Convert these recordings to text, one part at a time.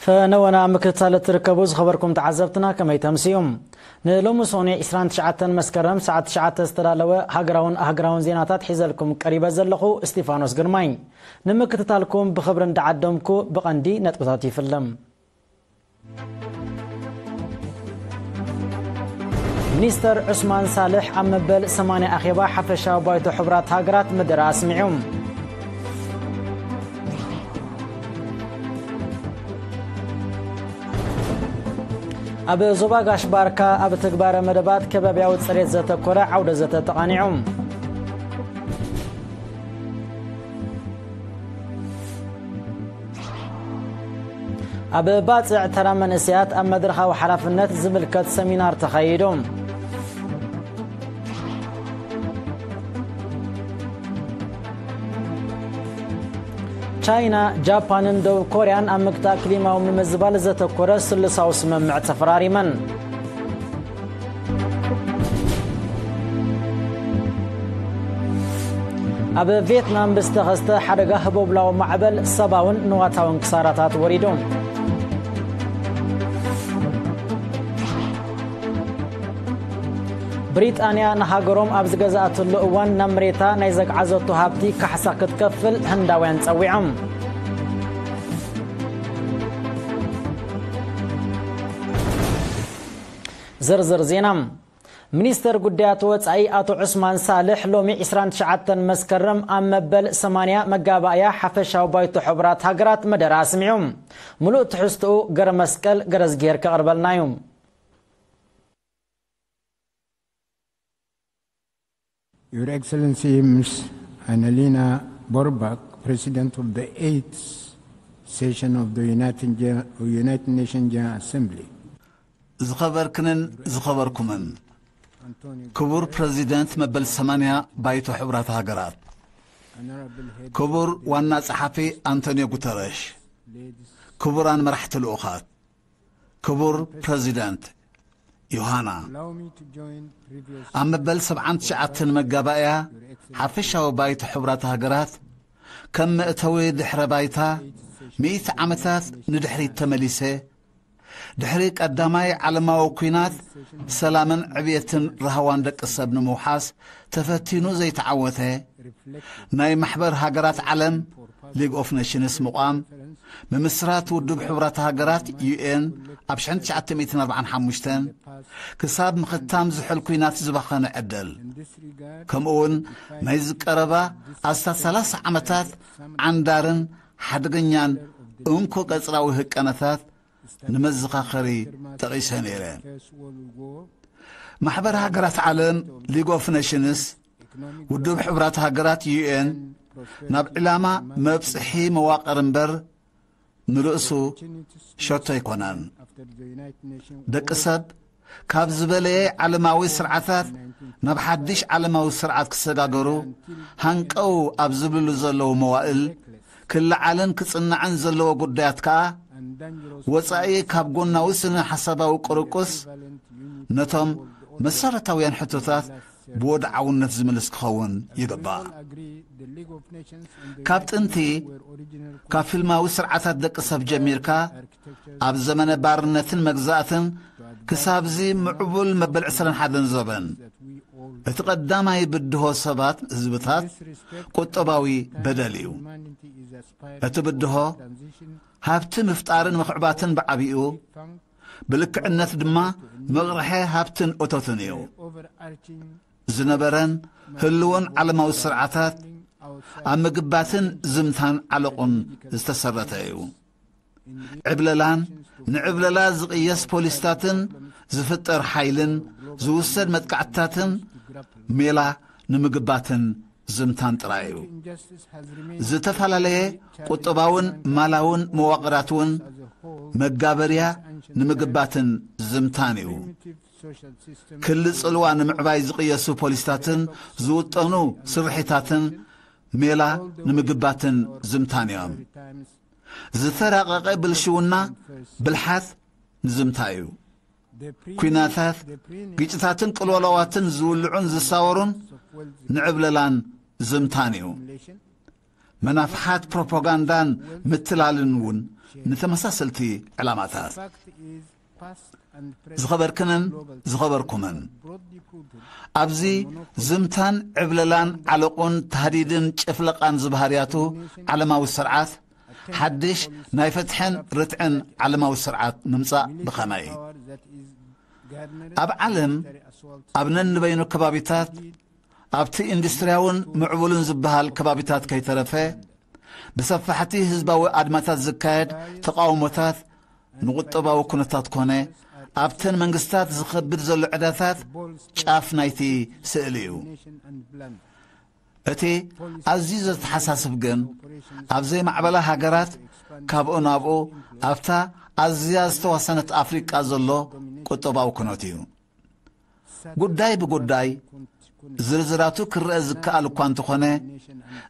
ፈነወና ምክትታል እትርከቡ ዝኸበርኩም ተዓዘብትና ከመይ ተምስዩ? ንሎሚ ሶኒ ዕስራን ትሽዓተን መስከረም ሰዓት ትሽዓተ ዝተዳለወ ሃገራውን ኣህግራውን ዜናታት ሒዘልኩም ቀሪበ ዘለኹ እስጢፋኖስ ግርማይ። ንምክትታልኩም ብኽብሪ እንዳዓደምኩ ብቐንዲ ነጥብታት ይፍልም። ሚኒስተር ዑስማን ሳልሕ ኣብ መበል ሰማንያ ኣኼባ ሓፈሻዊ ባይቶ ሕቡራት ሃገራት መደረ ኣስሚዑ። ኣብ ዞባ ጋሽ ባርካ ኣብ ትግባረ መደባት ከባብያዊ ጽሬት ዘተኮረ ዓውደ ዘተ ተቓኒዑ። ኣብ ባጽዕ ተራ መንእሰያት ኣብ መድረኻዊ ሓላፍነት ዝምልከት ሰሚናር ተኻይዱ። ቻይና፣ ጃፓንን ደቡብ ኮርያን ኣብ ምግታእ ክሊማዊ ምምዝባል ዘተኮረ ስሉሳዊ ስምምዕ ተፈራሪመን። ኣብ ቪየትናም ብዝተኸስተ ሓደጋ ህቦብላዊ ማዕበል ሰባውን ንዋታውን ክሳራታት ወሪዱ። ብሪጣንያ ንሃገሮም ኣብ ዝገዝኣትሉ እዋን ናብ መሬታ ናይ ዘግዓዘቶ ሃብቲ ካሕሳ ክትከፍል ህንዳውያን ጸዊዖም። ዝርዝር ዜና። ሚኒስተር ጉዳያት ወጻኢ ኣቶ ዑስማን ሳልሕ ሎሚ ዕስራን ትሽዓተን መስከረም ኣብ መበል ሰማንያ መጋባእያ ሓፈሻዊ ባይቶ ሕቡራት ሃገራት መደረ ኣስሚዑ። ምሉእ ትሕዝትኡ ገረ መስቀል ገረዝጊሄር ከቕርበልና እዩ። Your Excellency Miss Annalena Baerbock, President of the eighth session of the United, Gen- United Nations General Assembly. ዝኸበርክንን ዝኸበርኩምን ክቡር ፕረዚደንት መበል ሰማንያ ባይቶ ሕቡራት ሃገራት፣ ክቡር ዋና ጸሓፊ ኣንቶኒዮ ጉተረሽ፣ ክቡራን መራሕቲ ልኡኻት፣ ክቡር ፕረዚደንት ዮሃና፣ ኣብ መበል ሰብዓን ትሽዓተን መጋባእያ ሓፈሻዊ ባይቶ ሕቡራት ሃገራት ከም መእተዊ ድሕረ ባይታ ሚእቲ ዓመታት ንድሕሪት ተመሊሰ፣ ድሕሪ ቀዳማይ ዓለማዊ ኲናት ሰላምን ዕብየትን ራህዋን ደቂ ሰብ ንምውሓስ ተፈቲኑ ዘይተዓወተ ናይ ማሕበር ሃገራት ዓለም ሊግ ኦፍ ኔሽንስ ምቋም፣ ምምስራት ውድብ ሕቡራት ሃገራት ዩ ኤን ኣብ ሽሕን ትሽዓተ ሚእትን ኣርባዓን ሓሙሽተን ክሳብ ምኽታም ዝሑል ኲናት ዝባኸነ ዕድል፣ ከምኡውን ናይ ዝቀረባ ኣስታት ሰላሳ ዓመታት ዓንዳርን ሓደገኛን እንኮ ቀጽራዊ ህቀነታት ንመዘኻኸሪ ጠቒሰ ነይረ። ማሕበር ሃገራት ዓለም ሊግ ኦፍ ኔሽንስ፣ ውድብ ሕቡራት ሃገራት ዩ ኤን፣ ናብ ዕላማ መብጽሒ መዋቕር እምበር ንርእሱ ሸቶ ኣይኮነን። ደቂ ሰብ ካብ ዝበለየ ዓለማዊ ስርዓታት ናብ ሓድሽ ዓለማዊ ስርዓት ክሰጋገሩ ሃንቀው ኣብ ዝብልሉ ዘለዉ መዋእል፣ ክለዓልን ክጽናዕን ዘለዎ ጉዳያት ከኣ፣ ወጻኢ ካብ ጎናዊ ስነ ሓሳባዊ ቅርቁስ፣ ነቶም መሰረታውያን ሕቶታት ብወድዓውነት ዝምልስ ክኸውን ይግባእ። ካብ ጥንቲ፣ ካብ ፊልማዊ ስርዓታት ደቂ ሰብ ጀሚርካ፣ ኣብ ዘመነ ባርነትን መግዛእትን ክሳብዚ ምዕቡል መበል ዕስራን ሓደን ዘበን፣ እቲ ቀዳማይ ብድሆ ሰባት ህዝብታት ቁጠባዊ በደል እዩ። እቲ ብድሆ ሃብቲ ምፍጣርን ምኽዕባትን ብዓቢኡ፣ ብልክዕነት ድማ መቕርሐ ሃብትን እቶትን እዩ። ዝነበረን ህልውን ዓለማዊ ስርዓታት ኣብ ምግባትን ዝምታን ዓለቑን ዝተሰረተ እዩ። ዕብለላን ንዕብለላ ዝቕየስ ፖሊስታትን ዝፍጠር ሓይልን ዝውሰድ መጥቃዕትታትን ሜላ ንምግባትን ዝምታን ጥራይ እዩ። ዝተፈላለየ ቁጠባውን ማላውን መዋቕራት እውን መጋበርያ ንምግባትን ዝምታን እዩ። ክሊ ጽልዋ ንምዕባይ ዝቕየሱ ፖሊስታትን ዝውጠኑ ስርሒታትን ሜላ ንምግባትን ዝምታን እዮም። ዝተራቐቐ ብልሽውና ብልሓት ንዝምታ እዩ። ኲናታት፣ ግጭታትን ቅልወላዋትን ዝውልዑን ዝሳወሩን ንዕብለላን ዝምታን እዩ። መናፍሓት ፕሮፓጋንዳን ምትላልን እውን ንተመሳሰልቲ ዕላማታት። ዝኸበርክንን ዝኸበርኩምን፣ ኣብዚ ዝምታን ዕብለላን ዓለቑን ታህዲድን ጭፍለቓን ዝበሃርያቱ ዓለማዊ ስርዓት፣ ሓድሽ ናይ ፍትሕን ርትዕን ዓለማዊ ስርዓት ምምጻእ ብኸመይ? ኣብ ዓለም፣ ኣብ ነንበይኑ ከባቢታት፣ ኣብቲ ኢንዱስትርያውን ምዕቡልን ዝበሃል ከባቢታት ከይተረፈ፣ ብሰፋሕቲ ህዝባዊ ኣድማታት ዝካየድ ተቓውሞታት ንቁጠባዊ ኩነታት ኮነ ኣብተን መንግስታት ዝኸብድ ዘሎ ዕዳታት ጫፍ ናይቲ ስእሊ እዩ። እቲ ኣዝዩ ዘተሓሳስብ ግን፣ ኣብ ዘይማዕበላ ሃገራት ካብኡ ናብኡ ኣብታ ኣዝያ ዝተዋሰነት ኣፍሪቃ ዘሎ ቁጠባዊ ኩነት እዩ። ጉዳይ ብጉዳይ ዝርዝራቱ ክረአ ዝከኣል እኳ እንተኾነ፣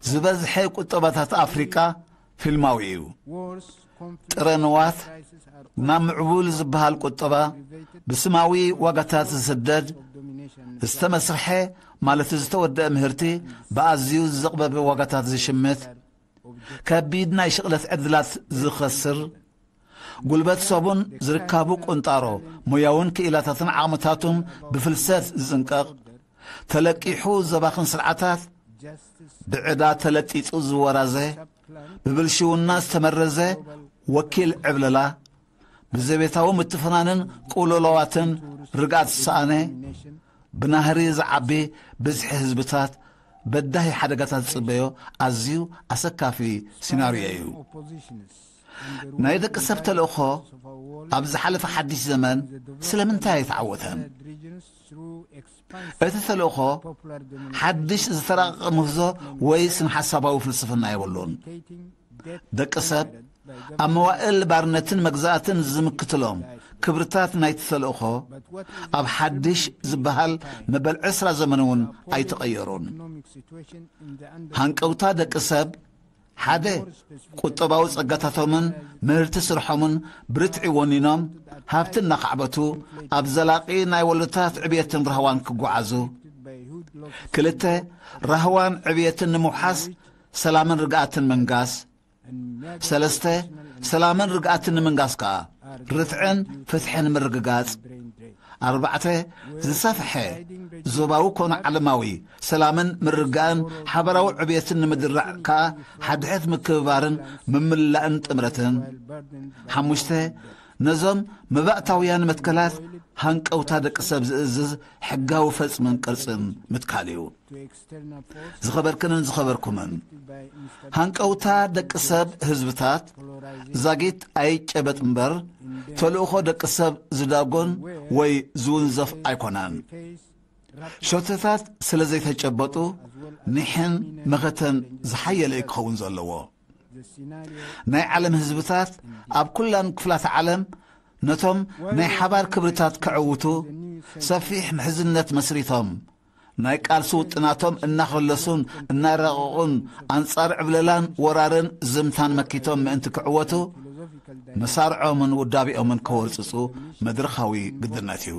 ዝበዝሐ ቁጠባታት ኣፍሪቃ ፊልማዊ እዩ። ጥረ ንዋት ናብ ምዕቡል ዝበሃል ቁጠባ ብስማዊ ዋጋታት ዝስደድ፣ ዝተመስርሐ ማለት ዝተወደአ ምህርቲ ብኣዝዩ ዝዘቕበበ ዋጋታት ዝሽምት፣ ከቢድ ናይ ሽቕለት ዕድላት ዝኸስር፣ ጉልበት ሰቡን ዝርካቡ ቁንጣሮ ሞያውን ክኢላታትን ዓቕምታቱን ብፍልሰት ዝጽንቀቕ፣ ተለቂሑ ዘባኽን ስርዓታት፣ ብዕዳ ተለጢጡ ዝወራዘ፣ ብብልሽውና ዝተመረዘ ወኪል ዕብለላ፣ ብዘቤታዊ ምትፍናንን ቅልውላዋትን ርግኣት ዝሰኣነ፣ ብናህሪ ዝዓቢ ብዝሒ ህዝብታት በዳሂ ሓደጋታት ዝጽበዮ ኣዝዩ ኣሰካፊ ሲናርዮ እዩ። ናይ ደቂ ሰብ ተልእኾ ኣብ ዝሓለፈ ሓድሽ ዘመን ስለምንታይ ኣይተዓወተን? እቲ ተልእኾ ሓድሽ ዝተራቐቐ ምህዞ ወይ ስነ ሓሳባዊ ፍልስፍና የብሉን። ደቂ ሰብ ኣብ መዋእል ባርነትን መግዛእትን ዝምክትሎም ክብርታት ናይቲ ተልእኾ ኣብ ሓድሽ ዝበሃል መበል ዕስራ ዘመን እውን ኣይተቐየሩን። ሃንቀውታ ደቂ ሰብ ሓደ፣ ቁጠባዊ ጸጋታቶምን ምህርቲ ስርሖምን ብርትዒ ወኒኖም ሃብቲ እናኻዕበቱ ኣብ ዘላቒ ናይ ወለዶታት ዕብየትን ራህዋን ክጓዓዙ። ክልተ፣ ራህዋን ዕብየትን ንምውሓስ ሰላምን ርግኣትን ምንጋስ። ሰለስተ፣ ሰላምን ርግኣትን ንምንጋስ ከኣ ርትዕን ፍትሕን ምርግጋጽ። ኣርባዕተ፣ ዝሰፍሐ ዞባዊ ኮነ ዓለማዊ ሰላምን ምርግጋእን ሓበራዊ ዕብየትን ንምድራዕ ከኣ ሓድሕት ምክብባርን ምምላእን ጥምረትን። ሓሙሽተ፣ ነዞም መባእታውያን መትከላት ሃንቀውታ ደቂ ሰብ ዝእዝዝ ሕጋዊ ፈጽምን ቅርጽን ምትካል እዩ። ዝኸበርክንን ዝኸበርኩምን፣ ሃንቀውታ ደቂ ሰብ ህዝብታት ዛጊት ኣይጨበጥ እምበር፣ ተልእኾ ደቂ ሰብ ዝዳጎን ወይ ዝውንዘፍ ኣይኮነን። ሸቶታት ስለ ዘይተጨበጡ፣ ኒሕን መኸተን ዝሓየለ እዩ ክኸውን ዘለዎ። ናይ ዓለም ህዝብታት ኣብ ኩላን ክፍላት ዓለም ነቶም ናይ ሓባር ክብርታት ከዕውቱ፣ ሰፊሕ ምሕዝነት መስሪቶም፣ ናይ ቃልሲ ውጥናቶም እናኸለሱን እናረቐቑን፣ ኣንጻር ዕብለላን ወራርን ዝምታን መኪቶም ምእንቲ ክዕወቱ፣ መሳርዖምን ውዳቤኦምን ከወርጽጹ መድረኻዊ ግድነት እዩ።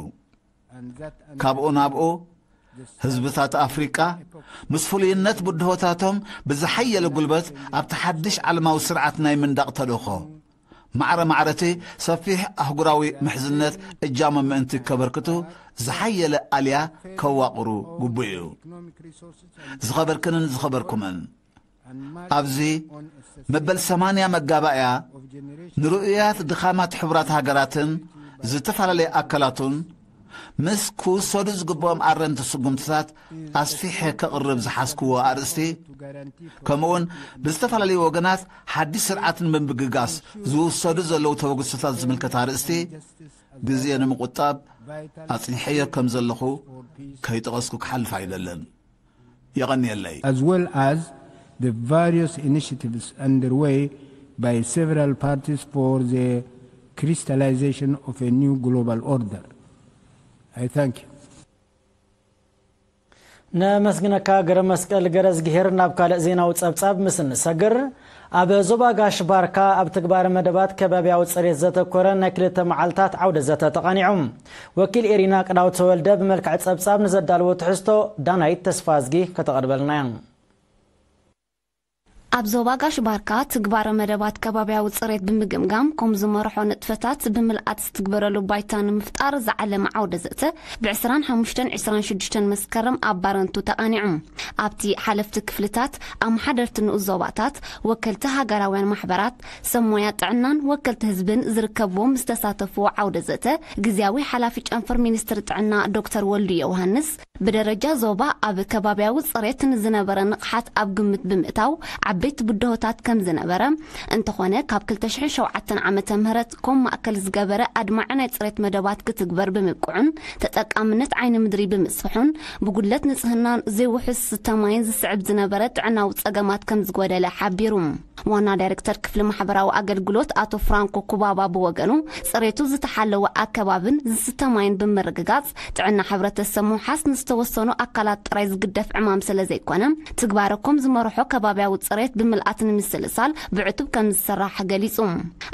ካብኡ ናብኡ፣ ህዝብታት ኣፍሪቃ ምስ ፍሉይነት ብድሆታቶም ብዝሓየለ ጉልበት ኣብቲ ሓድሽ ዓለማዊ ስርዓት ናይ ምንዳቕ ተልእኾ፣ ማዕረ ማዕረቲ ሰፊሕ ኣህጉራዊ ምሕዝነት እጃሞም ምእንቲ ከበርክቱ ዝሓየለ ኣልያ ከዋቕሩ ግቡእ እዩ። ዝኸበርክንን ዝኸበርኩምን፣ ኣብዚ መበል ሰማንያ መጋባእያ ንርኡያት ድኻማት ሕቡራት ሃገራትን ዝተፈላለየ ኣካላቱን ምስ ክውሰዱ ዝግብኦም ኣረምቲ ስጉምትታት ኣስፊሐ ከቕርብ ዝሓዝክዎ ኣርእስቲ፣ ከምኡውን ብዝተፈላለዩ ወገናት ሓድሽ ስርዓት ንምብግጋስ ዝውሰዱ ዘለዉ ተበግሶታት ዝምልከት ኣርእስቲ፣ ግዜ ንምቑጣብ ኣጽኒሐዮ ከም ዘለኹ ከይጠቐስኩ ክሓልፍ ኣይደልን። የቐንየለይ። As well as the various initiatives underway by several parties for the crystallization of a new global order. I thank you. ነመስግነካ ገረ መስቀል ገረዝግሄር። ናብ ካልእ ዜናዊ ጸብጻብ ምስ እንሰግር፣ ኣብ ዞባ ጋሽ ባርካ ኣብ ትግባረ መደባት ከባብያዊ ጽሬት ዘተኮረ ናይ ክልተ መዓልታት ዓውደ ዘተ ተቓኒዑ። ወኪል ኤሪና ቅዳው ተወልደ ብመልክዕ ጸብጻብ ንዘዳልዎ ትሕዝቶ ዳናይት ተስፋዝጊ ከተቐርበልና እያ። ኣብ ዞባ ጋሽ ባርካ ትግባረ መደባት ከባብያዊ ጽሬት ብምግምጋም፣ ከም ዝመርሖ ንጥፈታት ብምልኣት ዝትግበረሉ ባይታ ንምፍጣር ዝዓለመ ዓውደ ዘተ ብ ዕስራን ሓሙሽተን ዕስራን ሽዱሽተን መስከረም ኣብ ባረንቱ ተቓኒዑ። ኣብቲ ሓለፍቲ ክፍልታት፣ ኣመሓደርቲ ንኡስ ዞባታት፣ ወከልቲ ሃገራውያን ማሕበራት፣ ሰብ ሞያ ጥዕናን ወከልቲ ህዝብን ዝርከብዎም ዝተሳተፍዎ ዓውደ ዘተ፣ ግዝያዊ ሓላፊ ጨንፈር ሚኒስትሪ ጥዕና ዶክተር ወልዱ ዮውሃንስ፣ ብደረጃ ዞባ ኣብ ከባብያዊ ጽሬት ንዝነበረ ንቕሓት ኣብ ግምት ብምእታው፣ ዓበይቲ ብድሆታት ከም ዝነበረ፣ እንተኾነ ካብ ክልተ ሽሕን ሸውዓተን ዓመተ ምህረት ኮም ማእከል ዝገበረ ኣድማዒ ናይ ጽሬት መደባት ክትግበር ብምብቅዑን ተጠቃምነት ዓይኒ ምድሪ ብምስፍሑን ብጉድለት ንጽህናን ዘይውሑስ ዝስተ ማይን ዝስዕብ ዝነበረ ጥዕናዊ ጸገማት ከም ዝጎደለ ሓቢሩ። ዋና ዳይሬክተር ክፍሊ ማሕበራዊ ኣገልግሎት ኣቶ ፍራንኮ ኩባባ ብወገኑ፣ ጽሬቱ ዝተሓለወ ኣከባብን ዝስተ ማይን ብምርግጋጽ፣ ጥዕና ሕብረተሰብ ምውሓስ ንዝተወሰኑ ኣካላት ጥራይ ዝግደፍ ዕማም ስለ ዘይኮነ፣ ትግባረ ኮም ዝመርሖ ከባብያዊ ጽሬት ብምልኣት ንምስልሳል ብዕቱብ ከም ዝስራሕ ገሊጹ።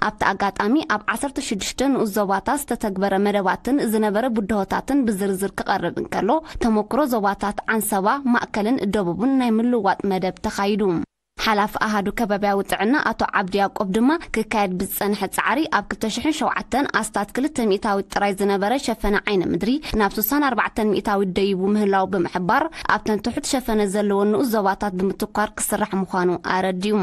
ኣብቲ ኣጋጣሚ፣ ኣብ ዓሰርተ ሽዱሽተ ንኡስ ዞባታት ዝተተግበረ መደባትን ዝነበረ ብድሆታትን ብዝርዝር ክቐርብ እንከሎ፣ ተመክሮ ዞባታት ዓንሰባ፣ ማእከልን ደቡብን ናይ ምልውዋጥ መደብ ተኻይዱ። ሓላፊ ኣሃዱ ከባብያዊ ጥዕና ኣቶ ዓብዲ ያዕቆብ ድማ፣ ክካየድ ብዝጸንሐ ጻዕሪ ኣብ ክልተ ሽሕን ሸውዓተን ኣስታት ክልተ ሚእታዊት ጥራይ ዝነበረ ሸፈነ ዓይኒ ምድሪ ናብ ስሳን ኣርባዕተን ሚእታዊት ደይቡ ምህላው ብምሕባር፣ ኣብተን ትሑት ሸፈነ ዘለወን ንኡስ ዞባታት ብምትኳር ክስራሕ ምዃኑ ኣረዲኡ።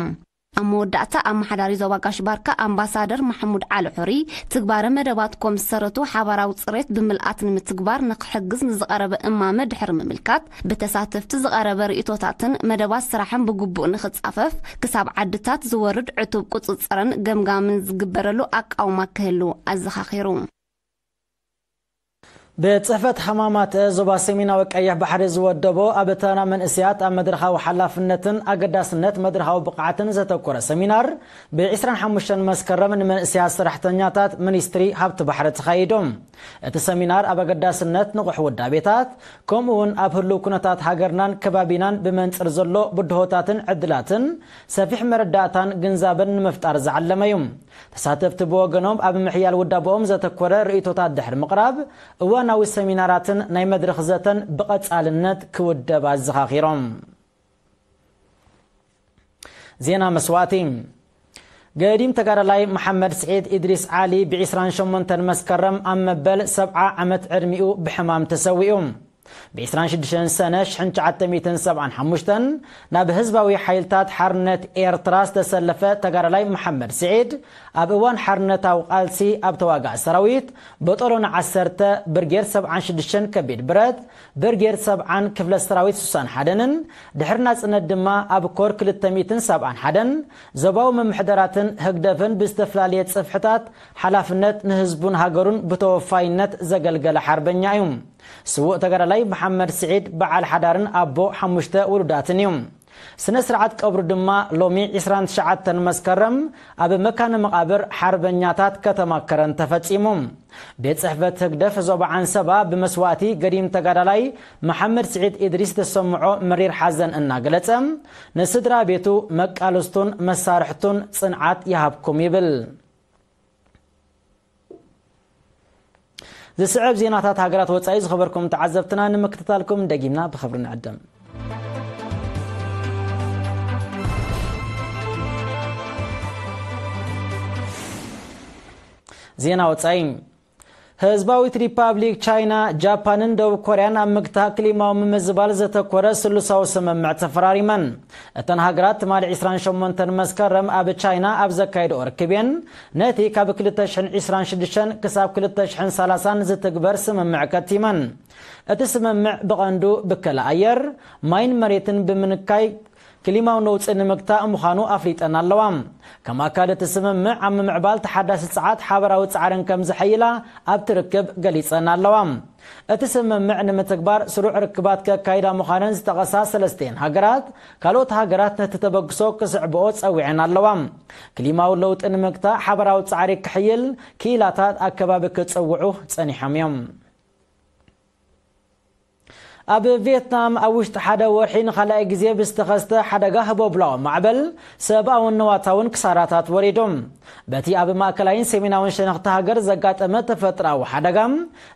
ኣብ መወዳእታ፣ ኣመሓዳሪ ዞባ ጋሽ ባርካ ኣምባሳደር ማሕሙድ ዓሊ ሑሪ፣ ትግባረ መደባት ኮም ዝሰረቱ ሓባራዊ ጽሬት ብምልኣት ንምትግባር ንክሕግዝ ንዝቐረበ እማመ ድሕሪ ምምልካት፣ ብተሳተፍቲ ዝቐረበ ርእይቶታትን መደባት ስራሕን ብግቡእ ንክጻፈፍ፣ ክሳብ ዓድታት ዝወርድ ዕቱብ ቁጽጽርን ገምጋምን ዝግበረሉ ኣቃውማ ክህሉ ኣዘኻኺሩ። ቤት ጽሕፈት ሕማማት ዞባ ሰሜናዊ ቀይሕ ባሕሪ ዝወደቦ ኣብ እተና መንእሰያት ኣብ መድረኻዊ ሓላፍነትን ኣገዳስነት መድረኻዊ ብቕዓትን ዘተኮረ ሰሚናር፣ ብ ዕስራን ሓሙሽተን መስከረም ንመንእሰያት ሰራሕተኛታት ሚኒስትሪ ሃብቲ ባሕሪ ተኻይዱ። እቲ ሰሚናር ኣብ ኣገዳስነት ንቑሕ ውዳቤታት፣ ከምኡ እውን ኣብ ህሉው ኩነታት ሃገርናን ከባቢናን ብመንጽር ዘሎ ብድሆታትን ዕድላትን ሰፊሕ መረዳእታን ግንዛበን ንምፍጣር ዝዓለመ እዩ። ተሳተፍቲ ብወገኖም፣ ኣብ ምሕያል ውዳበኦም ዘተኮረ ርእይቶታት ድሕሪ ምቕራብ፣ እዋናዊ ሰሚናራትን ናይ መድረኽ ዘተን ብቐጻልነት ክውደብ ኣዘኻኺሮም። ዜና መስዋእቲ። ገዲም ተጋዳላይ መሓመድ ስዒድ ኢድሪስ ዓሊ ብ ዕስራን ሸሞንተን መስከረም ኣብ መበል ሰብዓ ዓመት ዕድሚኡ ብሕማም ተሰዊኡ። ብ ዕስራን ሽዱሽተን ሰነ ሽሕን ትሽዓተ ሚእትን ሰብዓን ሓሙሽተን ናብ ህዝባዊ ሓይልታት ሓርነት ኤርትራ ዝተሰለፈ ተጋዳላይ መሓመድ ስዒድ፣ ኣብ እዋን ሓርነታዊ ቃልሲ ኣብ ተዋጋእ ሰራዊት በጦሎን ዓሰርተ፣ ብርጌድ ሰብዓን ሽዱሽተን ከቢድ ብረት፣ ብርጌድ ሰብዓን ክፍለ ሰራዊት ስሳን ሓደንን፣ ድሕሪ ናጽነት ድማ ኣብ ኮር ክልተ ሚእትን ሰብዓን ሓደን ዞባዊ ምምሕዳራትን ህግደፍን ብዝተፈላለየ ጽፍሕታት ሓላፍነት ንህዝቡን ሃገሩን ብተወፋይነት ዘገልገለ ሓርበኛ እዩ። ስዉእ ተጋዳላይ መሓመድ ስዒድ በዓል ሓዳርን ኣቦ ሓሙሽተ ውሉዳትን እዩ። ስነ ስርዓት ቀብሩ ድማ ሎሚ ዕስራን ትሽዓተን መስከረም ኣብ መካነ መቓብር ሓርበኛታት ከተማ ከረን ተፈጺሙ። ቤት ጽሕፈት ህግደፍ ዞባ ዓንሰባ ብመስዋእቲ ገዲም ተጋዳላይ መሓመድ ስዒድ ኢድሪስ ዝተሰምዖ መሪር ሓዘን እናገለጸ፣ ንስድራ ቤቱ፣ መቃልስቱን መሳርሕቱን ጽንዓት ይሃብኩም ይብል። ዝስዕብ ዜናታት ሃገራት ወጻኢ ዝኸበርኩም ተዓዘብትና ንምክትታልኩም ደጊምና ብኽብሪ ንዕድም። ዜና ወጻኢ። ህዝባዊት ሪፓብሊክ ቻይና፣ ጃፓንን ደቡብ ኮርያን ኣብ ምግታእ ክሊማዊ ምምዝባል ዘተኮረ ስሉሳዊ ስምምዕ ተፈራሪመን። እተን ሃገራት ትማሊ ዕስራን ሸሞንተን መስከረም ኣብ ቻይና ኣብ ዘካየድኦ ርክብ እየን ነቲ ካብ ክልተ ሽሕን ዕስራን ሽዱሽተን ክሳብ ክልተ ሽሕን ሰላሳን ዝትግበር ስምምዕ ከቲመን። እቲ ስምምዕ ብቐንዱ ብከላ ኣየር፣ ማይን መሬትን ብምንካይ ክሊማዊ ነውጺ ንምግታእ ምዃኑ ኣፍሊጠን ኣለዋ። ከም ኣካል እቲ ስምምዕ ኣብ ምምዕባል ተሓዳሲ ጸዓት ሓበራዊ ጻዕርን ከም ዘሐይላ ኣብቲ ርክብ ገሊጸን ኣለዋ። እቲ ስምምዕ ንምትግባር ስሩዕ ርክባት ከካይዳ ምዃነን ዝጠቐሳ ሰለስቲኤን ሃገራት፣ ካልኦት ሃገራት ነቲ ተበግሶ ክስዕብኦ ጸዊዐን ኣለዋ። ክሊማዊ ለውጢ ንምግታእ ሓበራዊ ጻዕሪ ክሕይል ክኢላታት ኣከባቢ ክጽውዑ ጸኒሖም እዮም። ኣብ ቪየትናም ኣብ ውሽጢ ሓደ ወርሒ ንኻልኣይ ግዜ ብዝተኸስተ ሓደጋ ህቦብላዊ ማዕበል ሰብኣውን ንዋታውን ክሳራታት ወሪዶም። በቲ ኣብ ማእከላይን ሰሜናውን ሸነኽቲ ሃገር ዘጋጠመ ተፈጥራዊ ሓደጋ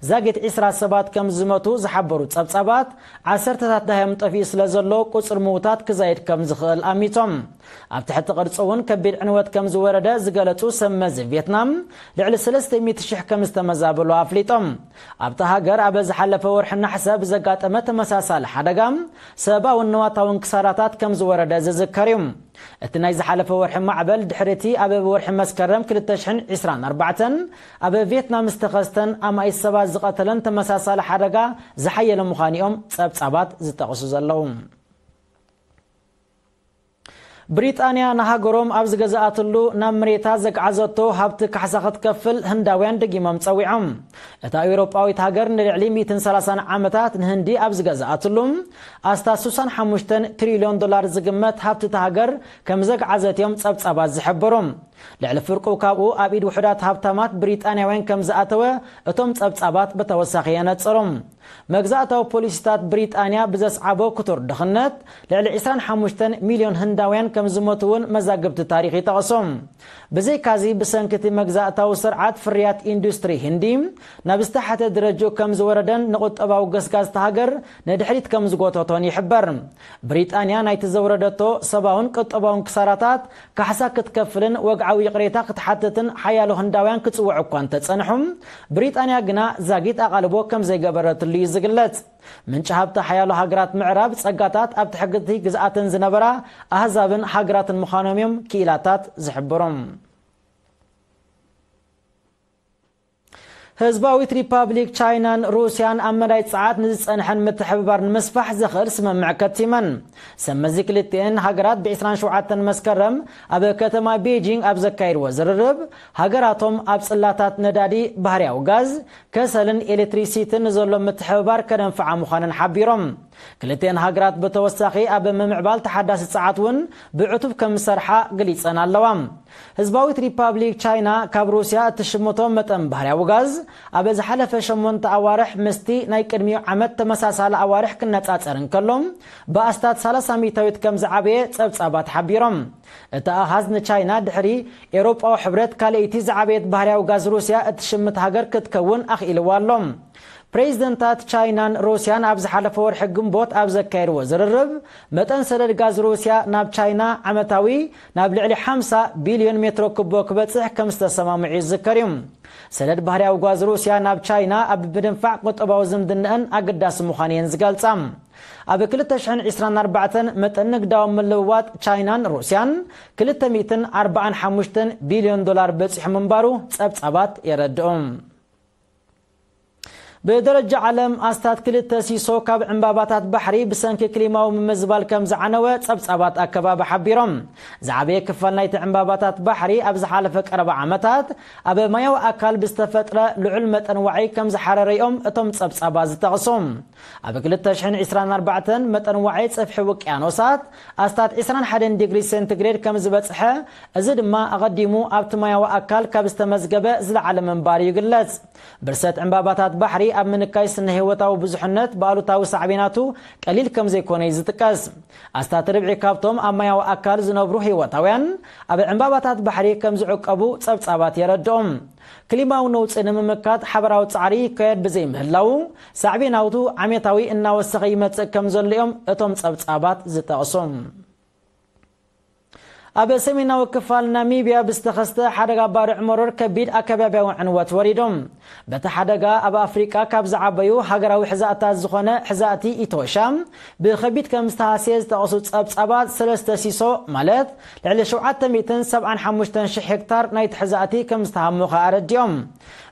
ዛጊት ዕስራ ሰባት ከም ዝመቱ ዝሓበሩ ጸብጻባት፣ ዓሰርተታት ዳህዮም ጠፊኡ ስለ ዘሎ ቁጽሪ ምውታት ክዛይድ ከም ዝኽእል ኣሚቶም። ኣብ ትሕቲ ቅርጺ እውን ከቢድ ዕንወት ከም ዝወረደ ዝገለጹ ሰብ መዚ ቪየትናም፣ ልዕሊ ሰለስተ ሚእቲ ሽሕ ከም ዝተመዛበሉ ኣፍሊጦም። ኣብታ ሃገር ኣብ ዝሓለፈ ወርሒ ናሕሰ ብዘጋጠመ ተመሳሳሊ ሓደጋ ሰብኣውን ንዋታውን ክሳራታት ከም ዝወረደ ዝዝከር እዩ። እቲ ናይ ዝሓለፈ ወርሒ ማዕበል ድሕሪቲ ኣብ ወርሒ መስከረም ክልተ ሽሕን ዕስራን ኣርባዕተን ኣብ ቪየትናም ዝተኸስተን ኣማኢት ሰባት ዝቐተለን ተመሳሳሊ ሓደጋ ዝሓየለ ምዃኑ እዮም ጸብጻባት ዝጠቕሱ ዘለዉ። ብሪጣንያ ንሃገሮም ኣብ ዝገዝኣትሉ ናብ መሬታ ዘግዓዘቶ ሃብቲ ካሕሳ ክትከፍል ህንዳውያን ደጊሞም ጸዊዖም። እታ ኤውሮጳዊት ሃገር ንልዕሊ ሚእትን ሰላሳን ዓመታት ንህንዲ ኣብ ዝገዝኣትሉ ኣስታት ስሳን ሓሙሽተን ትሪልዮን ዶላር ዝግመት ሃብቲ እታ ሃገር ከም ዘግዓዘት እዮም ጸብጻባት ዝሕብሩ። ልዕሊ ፍርቁ ካብኡ ኣብ ኢድ ውሑዳት ሃብታማት ብሪጣንያውያን ከም ዝኣተወ እቶም ጸብጻባት ብተወሳኺ የነጽሩ። መግዛእታዊ ፖሊሲታት ብሪጣንያ ብዘስዓቦ ክቱር ድኽነት ልዕሊ ዕስራን ሓሙሽተን ሚልዮን ህንዳውያን ከም ዝሞቱ እውን መዛግብቲ ታሪኽ ይጠቕሱ። ብዘይካዚ ብሰንኪ እቲ መግዛእታዊ ስርዓት ፍርያት ኢንዱስትሪ ህንዲ ናብ ዝተሓተ ደረጃ ከም ዝወረደን ንቁጠባዊ ገስጋስ እታ ሃገር ንድሕሪት ከም ዝጎተቶን ይሕበር። ብሪጣንያ ናይቲ ዘውረደቶ ሰብኣውን ቁጠባውን ክሳራታት ካሕሳ ክትከፍልን ወግዓዊ ይቕሬታ ክትሓትትን ሓያሎ ህንዳውያን ክጽውዕ እኳ እንተጸንሑ፣ ብሪጣንያ ግና ዛጊት ኣቓልቦ ከም ዘይገበረትሉ እዩ ዝግለጽ። ምንጪ ሃብቲ ሓያሎ ሃገራት ምዕራብ ጸጋታት ኣብ ትሕቲ ግዝኣተን ዝነበራ ኣህዛብን ሃገራትን ምዃኖም እዮም ክኢላታት ዝሕብሩ። ህዝባዊት ሪፓብሊክ ቻይናን ሩስያን ኣብ መዳይ ጸዓት ንዝጸንሐን ምትሕብባር ንምስፋሕ ዘኽእል ስምምዕ ከቲመን። ሰብ መዚ ክልቲኤን ሃገራት ብ ዕስራን ሸውዓተን መስከረም ኣብ ከተማ ቤጂንግ ኣብ ዘካየድዎ ዝርርብ፣ ሃገራቶም ኣብ ጽላታት ነዳዲ፣ ባህርያዊ ጋዝ፣ ከሰልን ኤሌክትሪሲቲን ንዘሎ ምትሕብባር ከደንፍዓ ምዃነን ሓቢሮም። ክልቲኤን ሃገራት ብተወሳኺ ኣብ ምምዕባል ተሓዳሲ ጸዓት እውን ብዕቱብ ከም ዝሰርሓ ገሊጸን ኣለዋ። ህዝባዊት ሪፓብሊክ ቻይና ካብ ሩስያ እትሽምቶ መጠን ባህርያዊ ጋዝ ኣብ ዝሓለፈ ሸሞንተ ኣዋርሕ ምስቲ ናይ ቅድሚኡ ዓመት ተመሳሳሊ ኣዋርሕ ክነጻጸር እንከሎ፣ ብኣስታት ሰላሳ ሚእታዊት ከም ዝዓበየ ጸብጻባት ሓቢሮም። እቲ ኣሃዝ ንቻይና ድሕሪ ኤውሮጳዊ ሕብረት ካልኣይቲ ዝዓበየት ባህርያዊ ጋዝ ሩስያ እትሽምት ሃገር ክትከውን ኣኽኢልዋ ኣሎ። ፕሬዚደንታት ቻይናን ሩስያን ኣብ ዝሓለፈ ወርሒ ግንቦት ኣብ ዘካየድዎ ዝርርብ፣ መጠን ሰደድ ጋዝ ሩስያ ናብ ቻይና ዓመታዊ ናብ ልዕሊ ሓምሳ ቢልዮን ሜትሮ ኩቦ ክበጽሕ ከም ዝተሰማምዑ ይዝከር እዩ። ሰደድ ባህርያዊ ጋዝ ሩስያ ናብ ቻይና ኣብ ምድንፋዕ ቁጠባዊ ዝምድናኣን ኣገዳሲ ምዃኑ እየን ዝገልጻ። ኣብ ክልተ ሽሕን ዕስራን ኣርባዕተን መጠን ንግዳዊ ምልውዋጥ ቻይናን ሩስያን ክልተ ሚእትን ኣርባዓን ሓሙሽተን ቢልዮን ዶላር በጺሑ ምንባሩ ጸብጻባት የረድኡ። ብደረጃ ዓለም ኣስታት ክልተ ሲሶ ካብ ዕምባባታት ባሕሪ ብሰንኪ ክሊማዊ ምምዝባል ከም ዝዓነወ ጸብጻባት ኣከባቢ ሓቢሮም። ዝዓበየ ክፋል ናይቲ ዕምባባታት ባሕሪ ኣብ ዝሓለፈ ቀረባ ዓመታት ኣብ ማያዊ ኣካል ብዝተፈጥረ ልዑል መጠን ዋዒ ከም ዝሓረረ እዮም እቶም ጸብጻባት ዝጠቕሱ። ኣብ ክልተ ሽሕን ዕስራን ኣርባዕተን መጠን ዋዒ ጽፍሒ ውቅያኖሳት ኣስታት ዕስራን ሓደን ዲግሪ ሴንቲግሬድ ከም ዝበጽሐ፣ እዚ ድማ ኣቐዲሙ ኣብቲ ማያዊ ኣካል ካብ ዝተመዝገበ ዝለዓለ ምንባር ይግለጽ። ብርሰት ዕምባባታት ባሕሪ ኣብ ምንካይ ስነ ህይወታዊ ብዙሕነት ብኣሉታዊ ሳዕቤናቱ ቀሊል ከም ዘይኮነ እዩ ዝጥቀስ። ኣስታት ርብዒ ካብቶም ኣብ ማያዊ ኣካል ዝነብሩ ህይወታውያን ኣብ ዕምባባታት ባሕሪ ከም ዝዕቀቡ ጸብጻባት የረድኦም። ክሊማዊ ነውጺ ንምምካት ሓበራዊ ጻዕሪ ይካየድ ብዘይምህላዉ፣ ሳዕቤናቱ ዓመታዊ እናወሰኸ ይመጽእ ከም ዘሎ እዮም እቶም ጸብጻባት ዝጠቕሱ። ኣብ ሰሜናዊ ክፋል ናሚብያ ብዝተኸስተ ሓደጋ ባርዕ መሮር ከቢድ ኣከባብያዊ ዕንወት ወሪዱ። በቲ ሓደጋ ኣብ ኣፍሪቃ ካብ ዝዓበዩ ሃገራዊ ሕዛእታት ዝኾነ ሕዛእቲ ኢቶሻ ብኸቢድ ከም ዝተሃስየ ዝጠቐሱ ጸብጻባት፣ ሰለስተ ሲሶ ማለት ልዕሊ ሸውዓተ ሚእትን ሰብዓን ሓሙሽተን ሽሕ ሄክታር ናይቲ ሕዛእቲ ከም ዝተሃሞኸ ኣረዲኦም።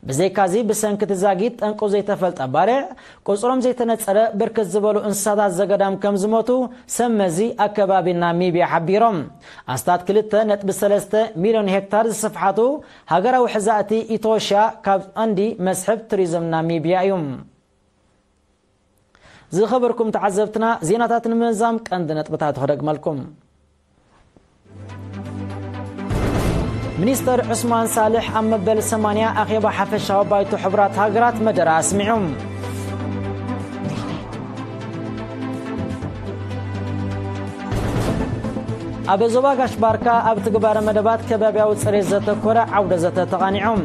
ብዘይካዚ ብሰንኪ እቲ ዛጊት ጠንቁ ዘይተፈልጠ ባርዕ ቁጽሮም ዘይተነጸረ ብርክት ዝበሉ እንስሳታት ዘገዳም ከም ዝሞቱ ሰብ መዚ ኣከባቢ ናሚብያ ሓቢሮም። ኣስታት ክልተ ነጥቢ ሰለስተ ሚልዮን ሄክታር ዝስፍሓቱ ሃገራዊ ሕዛእቲ ኢቶሽያ ካብ ቀንዲ መስሕብ ቱሪዝም ናሚብያ እዩ። ዝኸበርኩም ተዓዘብትና፣ ዜናታት ንምዛም ቀንዲ ነጥብታት ክደግመልኩም። ሚኒስተር ዑስማን ሳልሕ ኣብ መበል ሰማንያ ኣኼባ ሓፈሻዊ ባይቶ ሕቡራት ሃገራት መደረ ኣስሚዑ። ኣብ ዞባ ጋሽ ባርካ ኣብ ትግባረ መደባት ከባቢያዊ ጽሬት ዘተኮረ ዓውደ ዘተ ተቓኒዖም።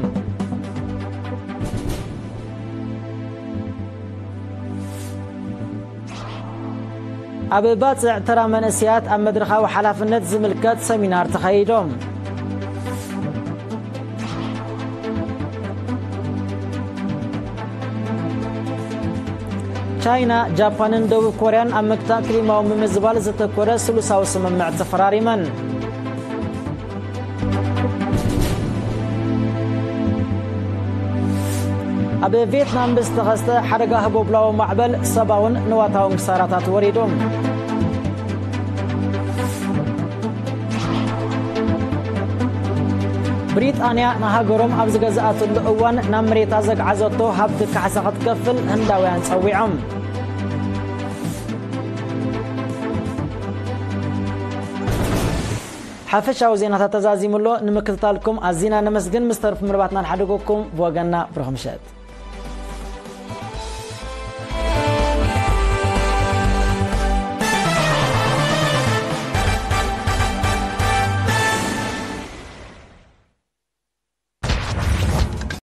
ኣብ ባጽዕ ተራ መንእሰያት ኣብ መድረኻዊ ሓላፍነት ዝምልከት ሰሚናር ተኻይዶም። ቻይና፣ ጃፓንን ደቡብ ኮርያን ኣብ ምግታእ ክሊማዊ ምምዝባል ዘተኮረ ስሉሳዊ ስምምዕ ተፈራሪመን። ኣብ ቪየትናም ብዝተኸስተ ሓደጋ ህቦብላዊ ማዕበል ሰብኣውን ንዋታውን ክሳራታት ወሪዱ። ብሪጣንያ ንሃገሮም ኣብ ዝገዝኣትሉ እዋን ናብ መሬታ ዘግዓዘቶ ሃብቲ ካሕሳ ክትከፍል ህንዳውያን ጸዊዖም። ሓፈሻዊ ዜናታት ተዛዚሙ ኣሎ። ንምክትታልኩም ኣዚና ነመስግን። ምስ ተርፉ መደባትና ንሓድጎኩም። ብወገንና ብሩኽ ምሸት።